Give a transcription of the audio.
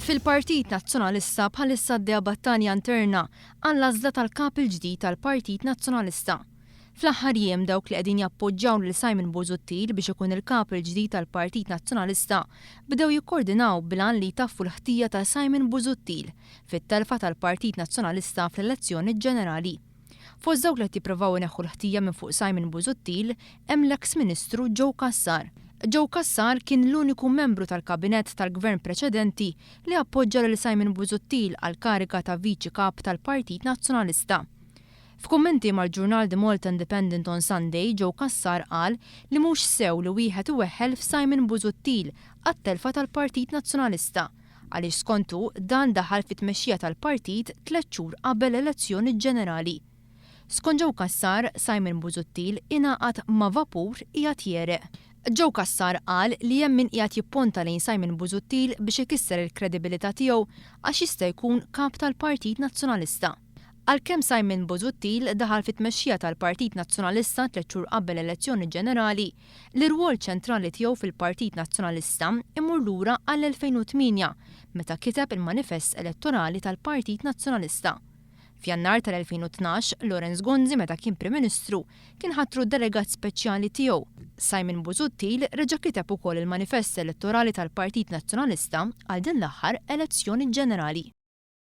Fil-Partit Nazzjonalista bħalissa għaddejja battalja interna għall-għażla tal-Kap il-ġdid tal-Partit Nazzjonalista. Fl-aħħar jiem dawk li qegħdin jappoġġjaw lil Simon Busuttil biex ikun il-Kap il-ġdid tal-Partit Nazzjonalista bdew jikkordinaw bil-għan li jtaffu l-ħtija ta' Simon Busuttil fit-telfa tal-Partit Nazzjonalista fl-elezzjoni ġenerali. Fost dawk li qed jipprovaw ineħħu l-ħtija minn fuq Simon Busuttil hemm l-eks Ministru Joe Cassar. Joe Cassar kien l-uniku membru tal-Kabinett tal-Gvern preċedenti li appoġġa lil Simon Busuttil għall-kariga ta' Viċi Kap tal-Partit Nazzjonalista. F'kummenti mal-ġurnal The Malta Independent on Sunday, Joe Cassar qal li mhux sew li wieħed iweħħel f'Simon Busuttil għat-telfa tal-Partit Nazzjonalista għaliex skont hu dan daħal fit-tmexxija tal-partit tlett xhur qabel l-elezzjoni ġenerali. Skont Joe Cassar, Simon Busuttil ingħaqad ma' vapur qiegħed jegħreq. Joe Cassar qal li hemm min qiegħed jipponta lejn Simon Busuttil biex ikisser il-kredibilità tiegħu għax jista' jkun Kap tal-Partit Nazzjonalista. Għalkemm Simon Busuttil daħal fit-tmexxija tal-Partit Nazzjonalista tlett xhur qabel l-elezzjoni ġenerali, L-irwol ċentrali tiegħu fil-Partit Nazzjonalista imur lura għall-2008 meta kiteb il-manifest elettorali tal-Partit Nazzjonalista. F'Jannar tal-2012, Lawrence Gonzi meta kien Prim Ministru kien ħatru delegat speċjali tiegħu. Simon Busuttil reġa' kiteb ukoll il-manifest elettorali tal-Partit Nazzjonalista għal din l-aħħar elezzjoni ġenerali.